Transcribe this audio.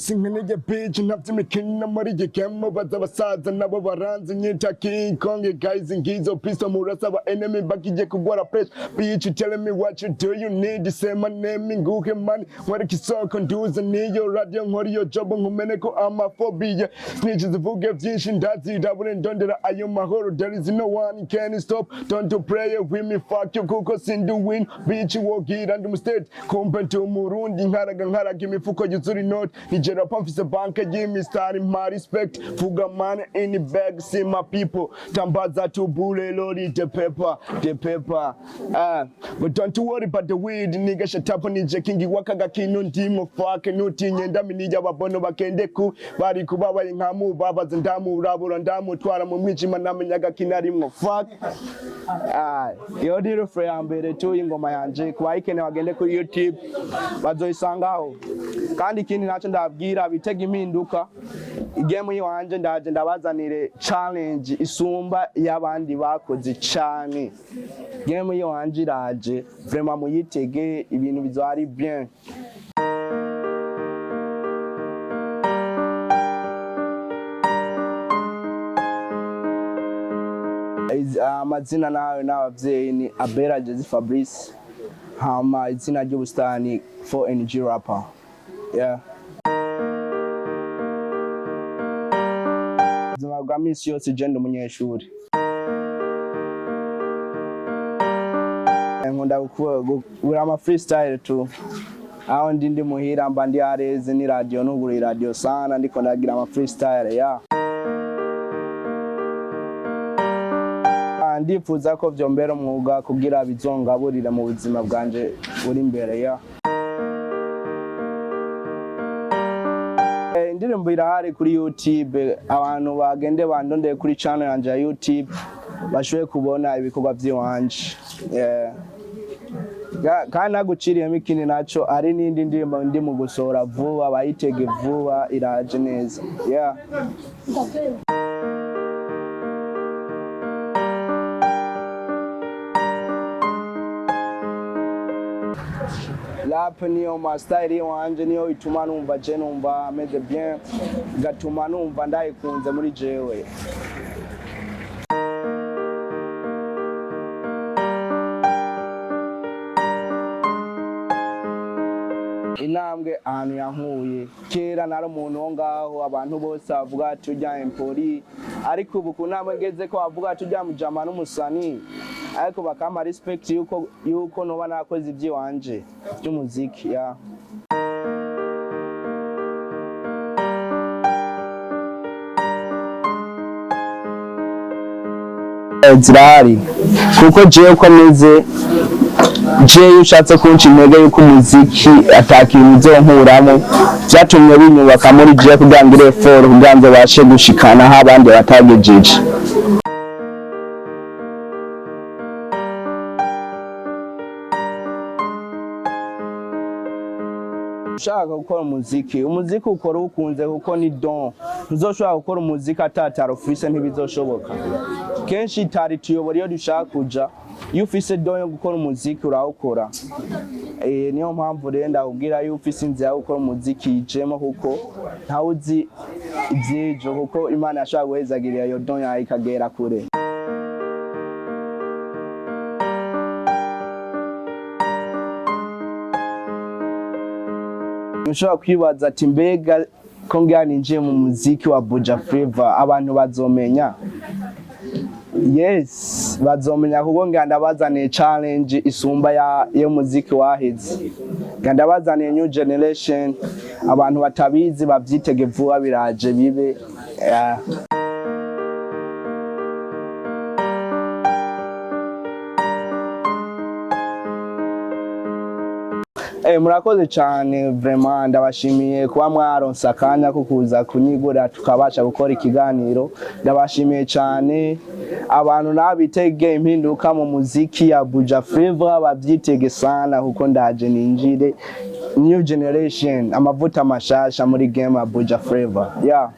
Sinkeneye bitch, ntavy'imikino muri iyi game. Baza abasaza nabo baranzi, nyita King Kong. Guys, ngizo pistol murasaba enemy bagiye kugwara pressure. Bitch, tell me what you do, you need, say my name, nguhe money, nkwereke isoko, nduze niyo radio, nkora iyo job, nkumeneko amaphobia. Snitch zivuge vyinshi, ndazirabure, ndondera ayo mahoro. There is no one can stop, don't play with me, fuck you, kuko sindi win. Bitch, wogira ndi state, kumbe ndi Umurundi, nkaraga nkaraga imifuko yuzura inoti, nigera pa mfise banke y'imistari, my respect, vuga money in the bag, see my people, tambaza tubule lori, the paper, the paper. But don't you worry about the weed, nigga, shut up. Nije kingi wakaga kino ndimo, fuck, nutinye ndaminiya ababono bakende ku bari kubabaye nkamubabaza, ndamurabura, ndamutwara mu mwijima, namenyaga kinarimwo, fuck. Ah, iyo ni refrain ya mbere tu y'ingoma yanje. Ku bayikeneye bagende kuri YouTube bazoyisangaho. Kandi ikindi nacyo ndabwira, bitega impinduka igemu yiwanje. Ndaje ndabazanire challenge isumba y'abandi bakoze cane. Game yiwanje iraje, vraiment muyitege, ibintu bizoba ari bien. Amazina nawe n'abavyeyi ni Abera Jezi Fabrice, hama izina ry'ubusitani 4NG rapper, yeah. Ubuzima bwa misi yose, je ndi umunyeshuri, nkunda gukura ama freestyle tu. Aho ndi muhira, mba ndi areze ni radio, nugura radio sana, ndiko ndagira ama freestyle, yeah. Ah, ndifuza ko vyombera umwuga kugira bizongaburire mu buzima bwanje buri imbere ya. Indirimbo irahari kuri YouTube, abantu bagende bandondeye kuri channel yanje ya YouTube bashoboye kubona ibikorwa vy'iwanje, yeah. Kandi naguciriyemo ikindi naco, hari n'indi ndirimbo ndi mu gusohora vuba, bayitege vuba, iraje neza, yeah. Rap niyo ma style iwanje, niyo ituma numva je numva meze bien, gatuma numva ndayikunze muri jewe. Intambwe ahantu yankuye, kera nari umuntu wo ngaho abantu bose bavuga ati ujya empori, ariko ubu ku ntambwe ngeze ko bavuga ati ujya mujama n'umusani, ariko bakampa respect yuko noba nakoze iby'iwanje by'umuziki, ya. Zirahari, kuko jewe uko meze, jewe iyo ushatse kunca intege yuko umuziki atakintu uzonkuramo, vyatumye binyubaka muri jewe kugira ngire effort, kugira ngo bashe gushikana aho abandi batagejeje. Ushaka gukora umuziki, umuziki ukora uwukunze, kuko ni don. Ntuzoshobora gukora umuziki atatara ufise, ntibizoshoboka. Kenshi itari tuyobora iyo dushaka kuja. Iyo ufise don yo gukora umuziki, urawukora. Niyo mpamvu rero ndakubwira, iyo ufise inzira yo gukora umuziki, yijemo, kuko ntawe uzi ivy'ejo, kuko Imana yashobora guhezagirira iyo don yawe ikagera kure. Ushobora kwibaza ati mbega ko ngira ninjiye mu muziki wa Buja Flavor, abantu bazomenya? Yes, bazomenya, kuko ngira ndabazaniye challenge isumba ya y'umuziki waheze. Ngira ndabazaniye new generation, abantu batabizi bavyitege vuba, biraje bibe, yeah. Murakoze cyane, vraiment ndabashimiye kuba mwaronse akanya ko kuza kunyigura tukabasha gukora ikiganiro. Ndabashimiye cyane. Abantu nabitege impinduka mu muziki ya Buja Flavor, bavyitege sana, kuko ndaje ninjire new generation, amavuta mashasha muri game ya Buja Flavor, yeah.